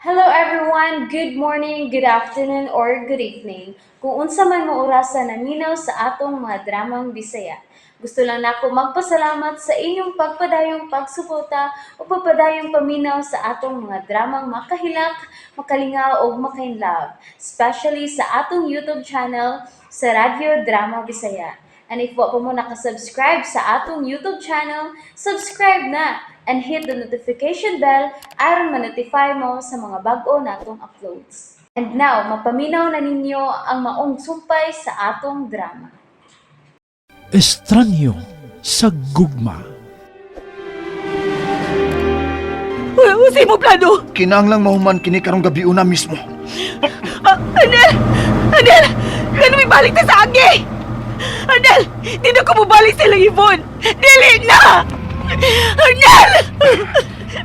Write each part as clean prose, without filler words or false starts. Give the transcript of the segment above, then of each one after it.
Hello everyone! Good morning, good afternoon, or good evening. Kung unsa man mo orasa naminaw sa atong mga dramang Bisaya. Gusto lang nako magpasalamat sa inyong pagpadayong pagsuporta o pagpadayong paminaw sa atong mga dramang makahilak, makalingaw ug makainlove, especially sa atong YouTube channel sa Radyo Drama Bisaya. And if wa pa mo nakasubscribe sa atong YouTube channel, subscribe na and hit the notification bell aron ma-notify mo sa mga bag-o natong uploads. And now, mapaminaw na ninyo ang maong sumpay sa atong drama. Estranyo sa gugma. Unsay mo plano? Kinahanglang mahuman kini karong gabi una mismo. Ah, Anel! Anel! Ganun may balik na sa agi! Anel! Di na ko mabalik sila, Yvonne! Dili na! Anel!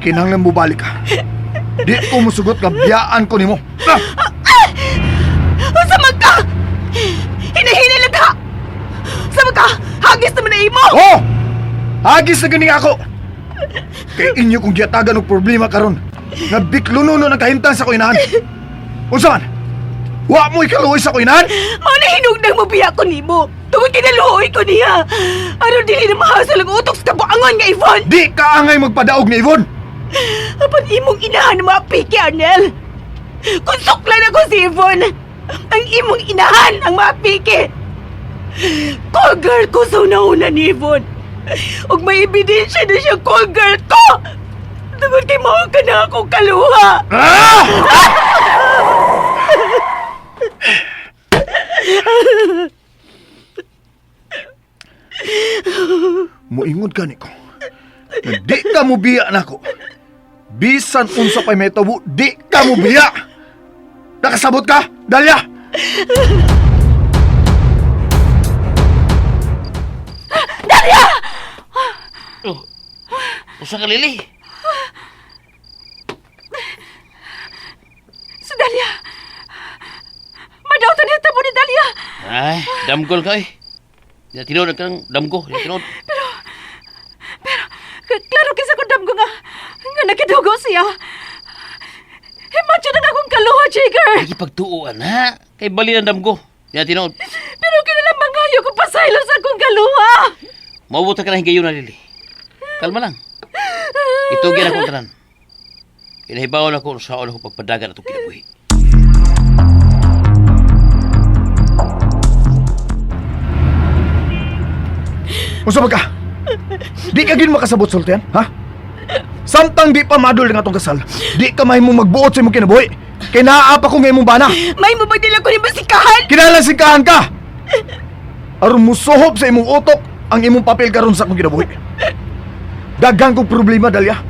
Kinahanglang mobalik ka. Di ko musugot nga biyaan ko nimo. Ah! Unsa man ka? Hinahina lang ka! Sa man ka? Hagis naman na imo! Oh! Hagis na ganing ako. Kay inyo kong giyatagan og problema karon. Nga bikluno ang kahimtang sa kuinahan. Unsa man? Wa mo ikaluoy sa kuinahan? Mao na hinugdang mo biya ko nimo. Tungod kinaluoy ko niya. Aron dili na mahasol ang utok sa kabuangon nga Yvonne. Di ka angay magpadaog ni Yvonne. Apan imong inahan maapiki, Arnel. Kung suklan ako si Yvonne, ang imong inahan ang maapiki. Call girl ko sa una-una ni Yvonne. Ug may ebidensya na siya call girl ko. Tungod kay mao ka na akong kaluha. Ah! Moingon ka niko. Na di ka mobiya nako. Bisan unsa pa'y may tabo, di ka mobiya. Nakasabot ka, Dalia! Oh, usa ka Lili. Si Dalia. Madaw ta niya tabo ni Dalia. Ay, damgol ka eh. Di na tinuod kang damgo, di na tinuod. Klaro kinsa kong damgo nga nga nakidugo siya. Imagine na akong kaluha, Jigger. Ay, pagtuoan ha. Kay bali ang damgo. Di na tinuod. Pero kinalang mangayo ko pasaylo sa akong kaluha. Mabuta ka na higayon na Lili. Kalma lang. Itugyan akong tanan. Inahibawan ako sa ako pagpadagan atong kinabuhi. Unsa ba ka? Di ka gin makasabot sultian, ha? Samtang di pa madol ang atong kasal, di ka mahimong magbuot sa imong kinabuhi. Kay naa pa ko nga imong bana. May mabagdila ko ni basikahan. Kinahanglan singkahan ka! Aron musuhop sa imong utok ang imong papel karon sa akong kinabuhi. Daghang kong problema, Dalia.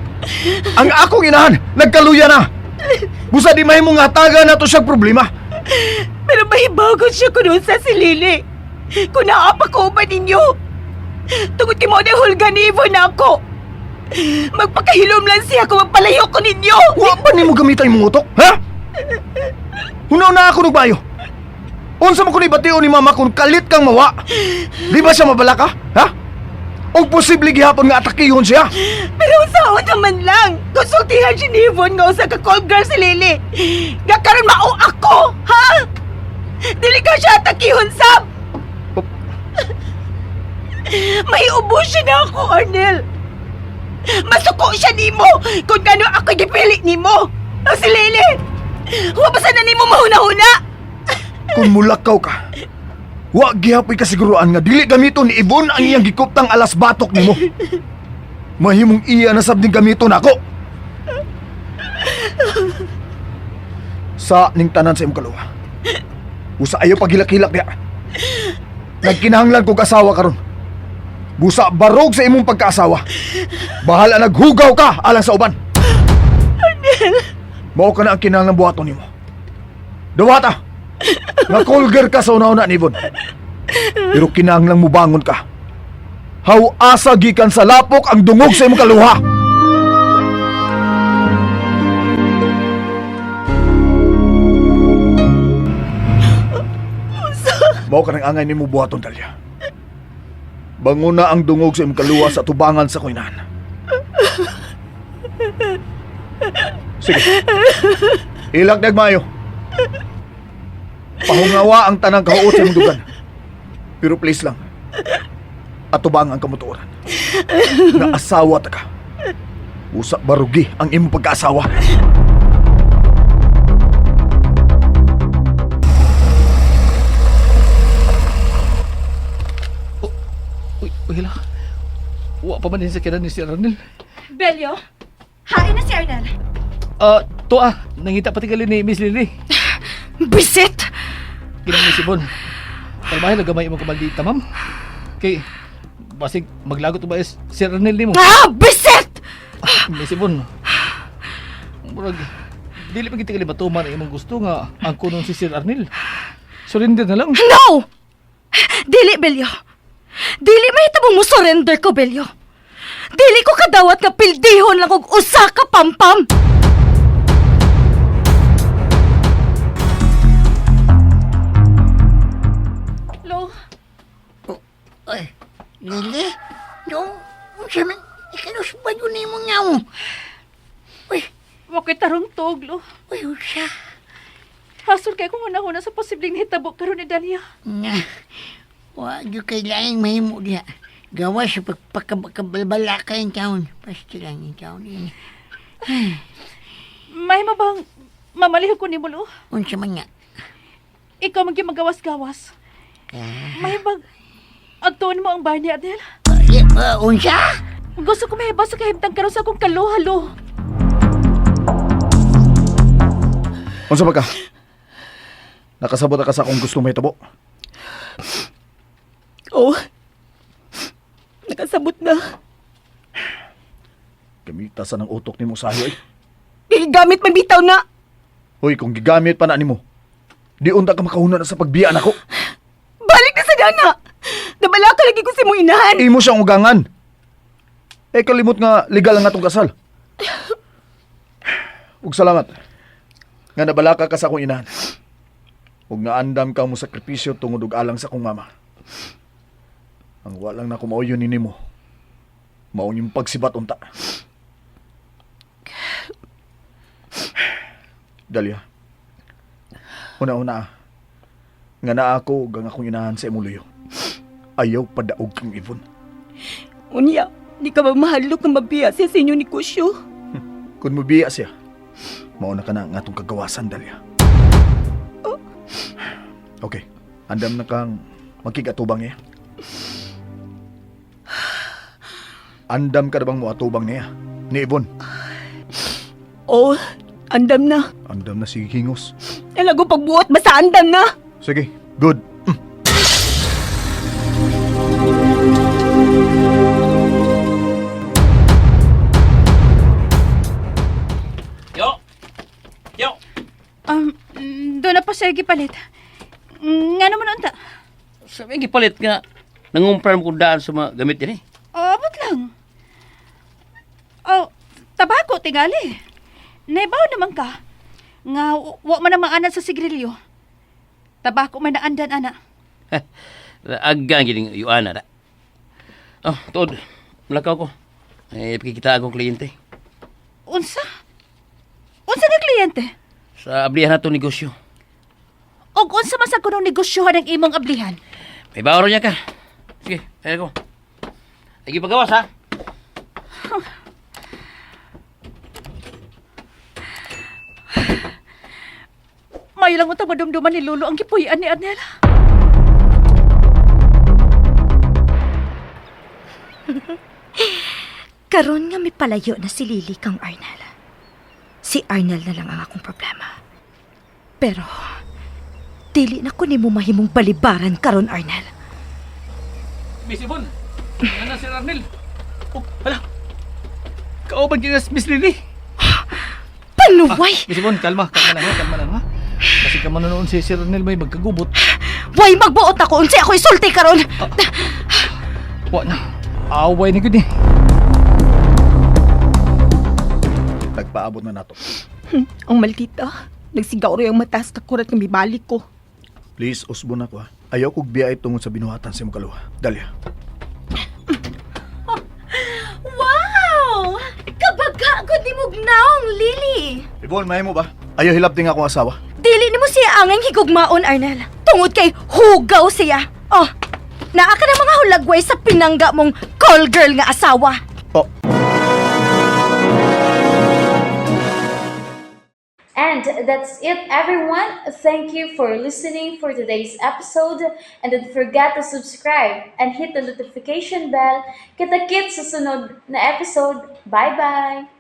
Ang akong inahan, nagkaluya na. Busa di mahimong hatagan nato siyang problema. Pero mahibagot siya kuno sa si Lili. Kung naapa ko ba ninyo? Tungod kay mo na hulga ni Yvonne ako. Magpakahilom lang siya kung magpalayo ko ninyo. Wa ba nimo gamitan imong utok, ha? Hunaw na ako nagbayo. Unsa man kuno ibation ni mama kung kalit kang mawa? Di ba siya mabala ka, ha? Og posible gihapon nga atakihon siya. Pero usaon naman lang. Konsultihan si ni Yvonne nga usa ka call girl si Lili. Nga karon mao ako, ha? Dili ka siya atakihon sab. May ubo siya na ako, Arnel. Masuko siya nimo kung gano ako gipili nimo. Ang si Lili. Wa pa sana nimo mahuna-huna. Kung mulakaw ka, wa gihapoy kasiguruan nga dili gamiton ni Yvonne ang iyang gikuptang alas batok nimo. Mahimong iya na sab ning gamiton ako. Sa ning tanan sa imong kaluwa. Busa ayo paghilak-hilak diha. Nagkinahanglan kog asawa karon. Busa barog sa imong pagkaasawa. Bahala naghugaw ka alang sa uban. Mao ka na ang kinahanglan buhaton nimo. Dawata! Nga call girl ka sa una-una ni Yvonne. Pero kinahanglang mubangon ka. How asa gikan sa lapok ang dungog sa imong kaluha. Mao ka nang angay nimo buhaton, Talia. Bangon na ang dungog sa imong kaluha sa tubangan sa kuinan. Sige. Ilak nagmayo. Pahungawa ang tanang kahuot sa imong dugan. Pero please lang. Atubang ang kamutuoran. Nga asawa ta ka. Usa barugi ang imong pagkaasawa. Uy, uy hala. Wa pa man din sa kinan ni Sir Arnel. Belyo, hain na si Arnel. Ah, to ah, nangita pati ni Miss Lily. Bisit! Ginang Miss Ibon. Kalmahe lang gamay imong kamaldita, ma'am. Kay basig maglagot ba is Sir Arnel nimo? Ah, bisit! Miss Ibon. Murag dili pa gid tingali matuman ang imong gusto nga ang kunon si Sir Arnel. Surrender na lang. No! Dili, Belyo. Dili mahitabong mo surrender ko, Belyo. Dili ko kadawat nga pildihon lang og usa ka pampam. Lo, Ay, Lili, no, unsa man, ikanus ba yun nimo nga mo? Uy, wa ko'y tarong tuog, Lo. uy, unsa? Hasol kay kung una-una sa posibleng nahitabo karon ni Dania. Nga, wa gyud kay laing mahimo diha. Gawa sa pagpakabalbala ka yung taon. Basta lang yung taon ini. May mabang mamalihog ko nimo, Lo. Unsa man nga? Ikaw man gyud magawas-gawas. May bang adtuon mo ang bahay ni Adel? Ay, unsa? Gusto ko mahibas sa kahimtang karon sa akong kaluhalo. Unsa ba ka? Nakasabot ka sa akong gusto mahitabo. Oh. Nakasabot na. Gamita sa ng utok nimo sa ay. Gamit man bitaw na. Hoy, kung gigamit pa na nimo, di unta ka makahuna na sa pagbiya nako. Balik na sa dana. Nabala ka lagi ko sa imong inahan. Imo siyang ugangan. Eh kalimot nga legal ang atong kasal. Ug salamat. Nga nabalaka ka sa akong inahan. Ug nga andam ka mo sakripisyo tungod og alang sa akong mama. Ang walang na kumauyon ni nimo. Mao yung pagsibat unta. Dalia. Una-una ah. Nga naa ako ug ang akong inahan sa imong luyo. Ayaw padaog kang Ivon. Unya, di ka ba mahalok nga mabiya siya sa inyo ni Kusyo? Kung mubiya siya, mauna ka na ang atong kagawasan, Dalia. Okay, andam na kang magkigatubang niya. Andam ka na bang muatubang niya? Ni Ivon. Oh, andam na. Andam na si Hingos. Alago pagbuot, basta andam na. Sige, good. Yo! Yo! Doon na pa siya gipalit. Nga naman unta. Sabi gipalit nga nangumpra mo kung daan sa mga gamit din eh. Oh, abot lang. Oh, tabako tingali. Naibaw naman ka. Nga wa man ang maanad sa sigrilyo. Tabako man na andan ana. Aga gining yuana da. Oh, tuod. Mulakaw ko. Eh, pakikita akong kliyente. Unsa? Unsa nga kliyente? Sa ablihan na negosyo. Og unsa man sa kunong negosyohan ang imong ablihan? May bawro niya ka. Sige, tayo ko. Lagi pagawas ha. Mayo lang utang madumduman ni Lolo ang gipuy-an ni Arnel. Karon nga mipalayo na si Lily kang Arnel. Si Arnel na lang ang akong problema. Pero, dili na ko nimo mahimong balibaran karon, Arnel. Miss Ibon, ano na si Arnel? Oh, hala. Kauban kina Miss Lily. Panuway! Miss Ibon, kalma, kalma lang ha, kalma lang ha. Kasi ka man noon si Sir Arnel may magkagubot. Way magbuot ako unsay ako isulti karon. Wa na. Away na gud eh. Nagpaabot na nato. Ang maldita. Nagsigaw rin ang mata sa kakurat ng bibalik ko. Please, usbon ako ha. Ayaw kog biyay tungod sa binuhatan sa imong kaluha. Dalia. Wow! Kabaga gud nimo Naong, Lily. Yvonne, mahimo ba? Ayaw hilabti nga akong asawa. Dili nimo siya angay higugmaon, Arnel. Tungod kay hugaw siya. Oh, naa ka ng mga hulagway sa pinangga mong call girl nga asawa. Oh. And that's it, everyone. Thank you for listening for today's episode. And don't forget to subscribe and hit the notification bell. Kita-kits sa sunod na episode. Bye-bye!